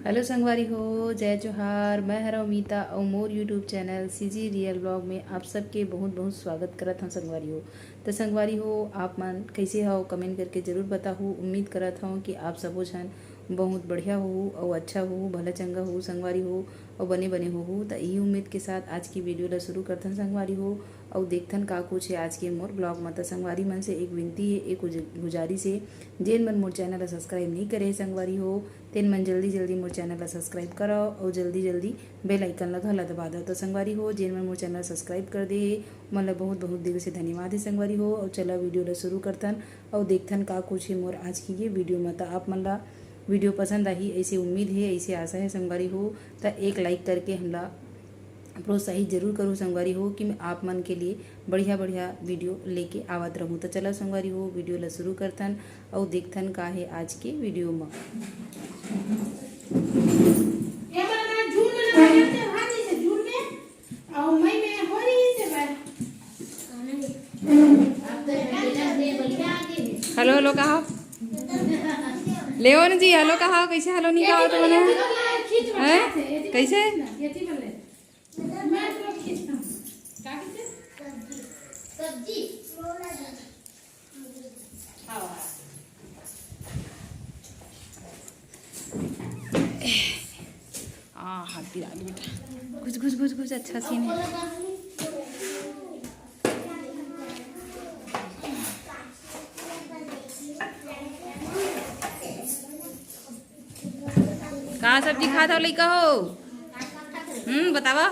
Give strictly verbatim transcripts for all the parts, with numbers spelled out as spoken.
Hello संगवारी हो, जय जोहार। मैं हरव मीता अउ मोर YouTube channel CG Real Vlog में आप सबके बहुत बहुत स्वागत करत हंव संगवारी हो। त संगवारी हो, आप मन कइसे हव, कमेंट करके जरूर बताहू। उम्मीद करत हंव कि आप सबो झन बहुत बढ़िया होहू अउ अच्छा होहू, भला चंगा होहू संगवारी हो, अउ बने बने होहू। त इही उम्मीद के साथ आज की वीडियो ला शुरू करथन संगवारी हो, अउ देखथन का कुछ हे आज के मोर ब्लॉग म। त संगवारी मन से एक विनती हे, एक गुज-, गुजारिश हे, जेन मन मोर चैनल ला सब्सक्राइब नइ करे हे संगवारी हो, तेन मन जल्दी जल्दी मोर चैनल ला सब्सक्राइब करव अउ जल्दी जल्दी बेल आइकन ला घला दबा दव। त संगवारी हो, जेन मन मोर चैनल ला सब्सक्राइब कर दे हे, ओमन ला बहुत बहुत दिल से धन्यवाद हे संगवारी हो। अउ चला वीडियो ला शुरू करथन अउ देखथन का कुछ हे मोर आज की ये वीडियो म। त आप मन ला वीडियो पसंद आही, ऐसे उम्मीद हे, ऐसे आशा हे संगवारी हो। त एक लाइक करके हमला प्रोत्साहित जरूर करू संगवारी हो कि मैं आप मन के लिए बढ़िया बढ़िया वीडियो लेके आवत रहूं। त चला संगवारी हो, वीडियो ला शुरू करथन अउ देखथन का हे आज के वीडियो म। हेलो हेलो कहा, लेओन जी हेलो कहा, कैसे हेलो नहीं कहा तुमने? हैं? कैसे? सब्जी। आ, हाथ गिरा ली बेटा। घुस, घुस, घुस, घुस, अच्छा सीन है। का सब्जी खात हो लइका हो? हम्म, बतावा।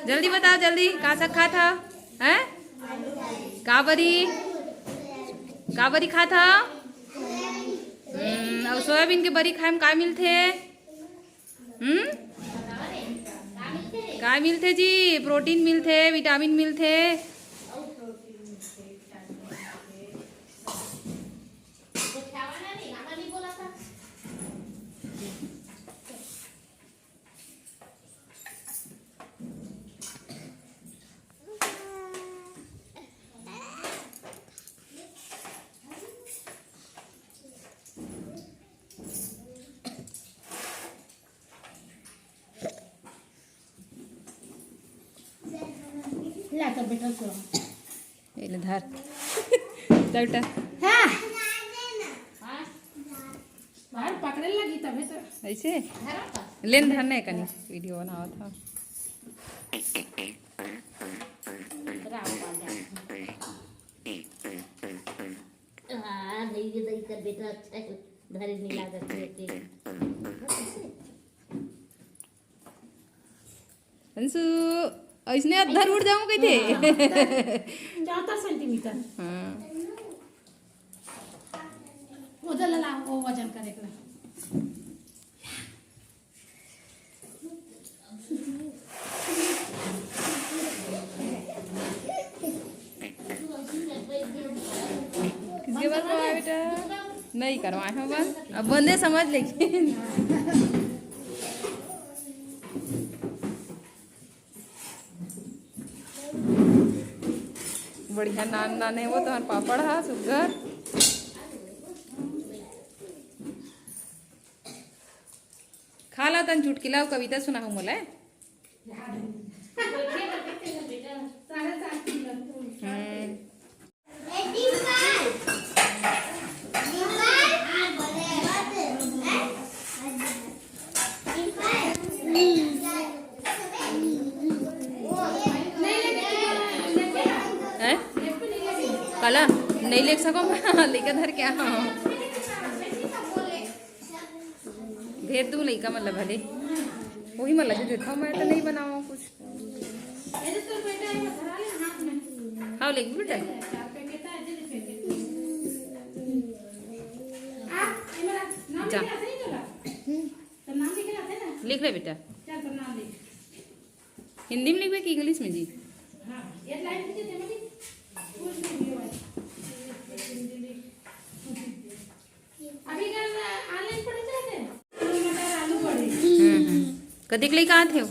जल्दी बताओ, जल्दी, का साग खात हो? हैं? का बरी? का बरी खात हो? हम्म, अउ सोयाबीन के बरी खाए में का मिलथे? हम्म? का मिलथे जी? प्रोटीन मिलथे, विटामिन मिलथे। ला तो बेटा सो। ये ले धर। दौटा। हाँ। बाहर पकड़े लगी तबे तो। ऐसे? धरा का? लेन धरने कनी वीडियो बनावत हो। राम बाजा। हाँ, धइरे दई कर बेटा अच्छा है, धरे नहीं लागत है के। अंशु, ऐसने अद्धर उड़ जाऊं कहिथे। हाँ, चौहत्तर सेंटीमीटर। हाँ। वो जला ला, वो वजन करे के ला। किसके बार करवाए बेटा? नहीं करवाए हो बंद। अब बंदे समझ लेकिन। बढ़िया नान नान है वो तुम्हार पापड़ हा सुग्घर। खा ला तन चुटकिला अउ कविता सुनाहू मोला। हम्म। हैं? काला? नहीं लेग सको मैं। लेके धर के आओ। भेज दूँ लइका मन ला भले। वही मन ला दे देथव, मैं तो नहीं बनावव कुछ। हाँ, लेग बेटा। जा। लिख ले बेटा। हिंदी में लिखबे कि इंग्लिश में जी? अभी कल ऑनलाइन पढ़े थे, आलू मटर, आलू पढ़े। हम्म, हम्म। कतेक लइका आथे हो?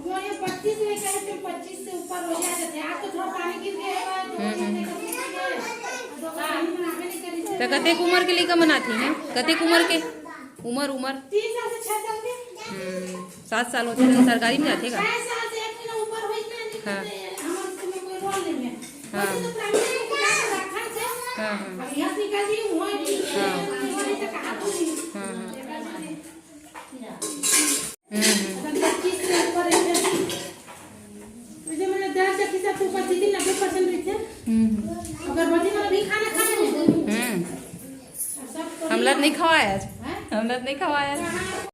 वो ये पच्चीस लइका है, तो पच्चीस से ऊपर हो जाए थे। आज तो थोड़ा पानी गिर गया है, तो हम्म, हम्म। तो कतेक उम्र के लइका मन आथे हैं? कतेक उम्र के? उमर उमर तीन साल से छह साल के। हम्म, सात साल होथे त सरकारी में जाथे का? छह साल से एक महीना ऊपर होइस ना, नहीं हाँ। तो हमर स्कूल में कोई रोल नहीं है। हाँ। वैसे तो प्राइमरी स्कूल में रखा है। हाँ हाँ अब यहाँ निकाल दी, वहाँ भी हाँ। वहाँ तो कहाँ पूरी। हाँ हाँ हम्म। हम्म, हम्म। अगर पच्चीस से ऊपर है, वैसे मैंने दस से किसी से ऊपर दीदी नब्बे परसेंट रही थे। हम्म, अगर रोटी वाला भी खाना खाने में, हम्म। सब तो हमला तो नहीं खवाया आज। हैं? हमला तो नहीं खवाया। कहाँ